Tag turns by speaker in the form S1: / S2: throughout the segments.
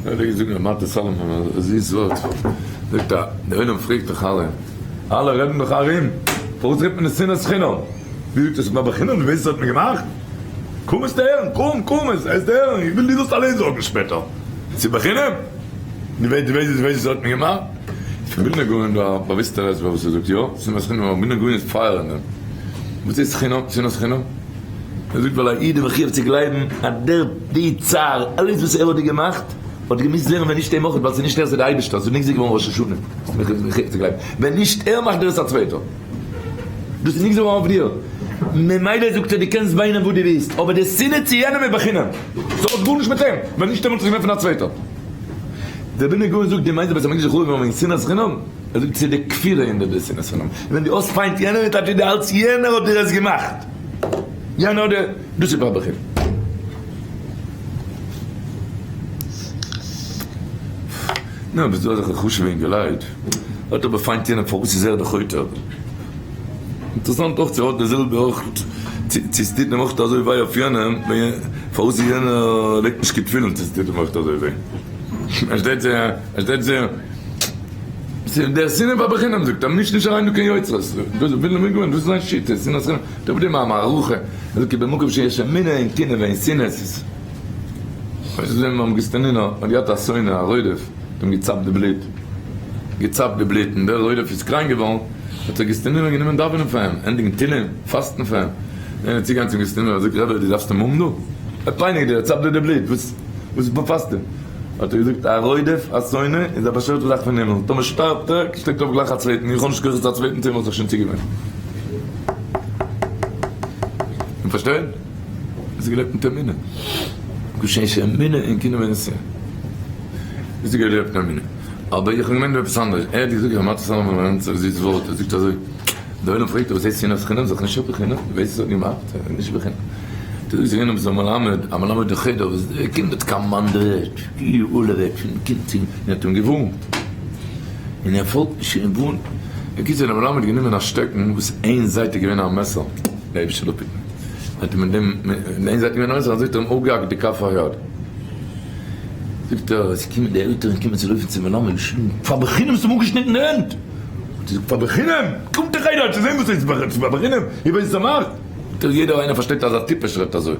S1: ער פלעגט זאגן ר' מאטל סאלאמאן א זיס ווארט, זאגט ער, דער עולם פרעגט דאך אלע, אלע רעדן דאך ארום, פארוואס רעדט מען נישט שנאת חינם? ווי זאגט עס ביי בחינם, דו ווייסט וואס האט מען געמאכט? קום עס הערן, קום, קום עס עס הערן, איך וויל דו זאלסט אליין זאגן שפעטער, ס'איז בחינם? דו ווייסט דו ווייסט וואס האט מען געמאכט? פון ווילנא גאון דא א באוויסטער הסבר וואס ער זאגט יא, שנאת חינם, אבער ווילנא גאון איז פייער אין דעם. וואס איז חינם, שנאת חינם? ער זאגט ווייל א איד איז מחיוב צו גלייבן אז דער די צער אלעס וואס ער האט דיר געמאכט האט געמוזט ווערן ווען נישט אים אויך ווייל ס'איז נישט ער ס'איז די אייבערשטער ס'איז נגזר געווארן ראש השנה ביסט מחיוב צו גלייבן ווען נישט ער מאכט דיר עס א צווייטער דאס איז נגזר געווארן אויף דיר ממילא זאגט ער דו קענסט וויינען וואס דו ווילסט אבער די שנאה צו יענעם איז בחינם ס'האט גארנישט מיט אים ווען נישט אים וואלט עס געווען פון א צווייטער. דער ווילנער גאון זאגט דו מיינסט די בית המקדש איז חרוב געווארן וועגן שנאת חינם? ער זאגט ס'איז די כפירה אין די שנאת חינם, ווען דו האסט פיינט יענעם איז טאקע די אלץ יענער האט דיר עס געמאכט, יענער האט דיר, דאס איז פאר בחינם. נו, ביסט דא אזעלכע חשוב'ע אינגעלייט, האט אבער פיינט יענעם פארוואס איז ער די חוטא? אינטערעסאנט אויך צו האט די זעלבע אויך צו ס'טוט אים אויך אזוי וויי אויף יענעם פארוואס יענער לייגט נישט קיין תפילין צו ס'טוט אים אויך אזוי וויי. עס שטייט דער שנאה פאר בחינם זאגט ער מישט נישט אריין דא קיין יוצרות דאס וויל מיר גאון דאס איז זיין שיטה שנאת חינם דא ביי די מערכה ער זאגט כי במקום שיש אמונה אין קנאה ואין שנאה עס איז ווייסט ווען ביים גוסטענינער האט געהאט א שונא א רודף האט אים געצאפט די בלוט געצאפט די בלוט און דער רודף איז קראנק געווארן האט דער גוסטענינער גענומען דאווענען פאר אים ענדיגן תהלים פאסטן פאר אים און ער איז צוגעגאנגען צום גוסטענינער ער זאגט רבי דו דארפסט אים האבן דא ער פייניגט דיר ער צאפט דיר די בלוט וואס וואס פאסטו האט ער געזאגט, א רודף, א שונא, איז א באשערטע זאך פון הימל, טאמער שטארבט ער, שטעקט אויף גלייך א צווייטן, איך האב נישט כוחות צו א צווייטן צו אים האט זיך שוין צוגעוואוינט. איר פארשטייט? עס איז געלעבט מיט אמונה. געשען אמונה אין קינדער ווען עס איז געלעבט מיט אמונה. אבער איך האב געמיינט עפעס אנדערש. ער האט געזאגט, ר' מאטל סאלאמאן לערנט זיך זיס ווארט, ער זאגט אזוי, דער עולם פרעגט וואס הייסט שנאת חינם? זאג איך, נישט בחינם, דו ווייסט וואס ער האט געמאכט? נישט בחינם. דא איז געווען עפעס א מלמד, א מלמד אין חדר וואס דער קינד האט קאמאנדעוועט, געהאלעוועט פון קינד צו און האט אים געווארנט, און ער פאלגט נישט און ווארנט, בקיצור דער מלמד האט גענומען א שטעקן וואס איין זייט איז געווען א מעסער, דער אייבערשטער זאל אפהיטן, האט אים מיט דעם, מיט איין זייט געווען א מעסער, אזוי האט ער אים אפגעהאקט די כף היד, זאגט ער, עס קומען די עלטערן קומען צו לויפן צום מלמד, פאר בחינם האסטו אים אפגעשניטן די הענט! האט ער געזאגט, פאר בחינם? קומט דאך איינער צו זען וואס איז פאר בחינם, איר ווייסט וואס ער מאכט? טא יעדער איינער פארשטייט אז א טיפש רעדט אזוי.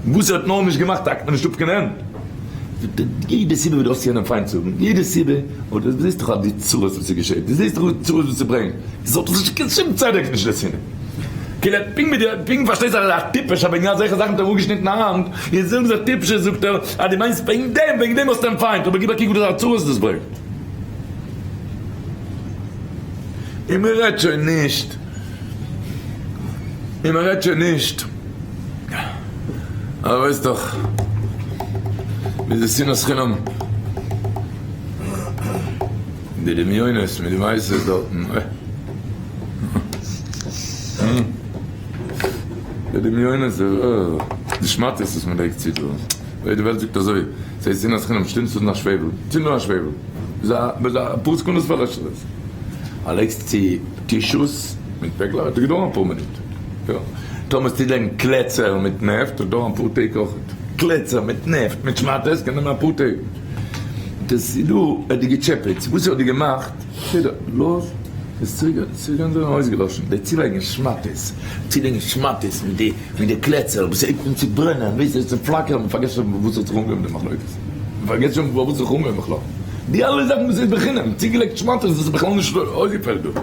S1: וואס ער האט נאר נישט געמאכט האקט מען נישט אפ קיין הענט. זאגט ער, יעדע סיבה וואס דו האסט יענעם פיינט צו האבן, יעדע סיבה, אבער דו זעסט דאך אז די צרות וואס ס'געשעט, דו זעסט דאך די צרות וואס ס'ברענגט, עס האט דאך נישט קיין שום צדק נישט די שנאה. כאילו פונקט ווי דו פונקט פארשטייסט אז ער איז א טיפש אז וועגן אזעלכע זאכן האט ער אפגעשניטן א האנט, איז זעלבע זאך טיפשות זאגט ער אז דו מיינסט וועגן דעם, וועגן דעם האסטו אים פיינט, אבער גיב א קוק וואס א צרות דאס ברענגט. און מען רעדט שוין נישט, און מען רעדט שוין נישט, אבער ווייסט דאך מיט די שנאת חינם, די דמיונות מיט די מעשות דארטן, די דמיונות, די שמאטעס וואס מען לייגט צו דא, ווייל די וועלט זאגט אזוי, ס'הייסט שנאת חינם, שטינקט צו נאך שוועבל, צינד אן א שוועבל. ביז א פאר סעקונדעס פארלעשט זיך עס. א לייגסט צו טישוס מיט פעקלעך וועט עס געדויערן אפאר מינוט. יא. טאמער וועסטו לייגן קלעצער מיט נעפט וועט דויערן אפאר טעג אויך. קלעצער מיט נעפט מיט שמאטעס קען נעמען אפאר טעג. דאס איז דא האט די געטשעפעט. וואס האט די געמאכט? בסדר לאז עס צוריק צוריק זיין אויסגעלאשן. די צולייגן שמאטעס צולייגן שמאטעס מיט די מיט די קלעצער וואס הייבט אן צו ברענען ווייסט עס צו פלאקערן מ'פארגעסט שוין וואס האט זיך אנגעהויבן די מחלוקת. מ'פארגעסט שוין פארוואס זיך אנגעהויבן בכלל. די אלע זאכן וואס איז בחינם, צוגעלייגט שמאטעס, דאס איז בכלל נישט אויסגעפעלט דא.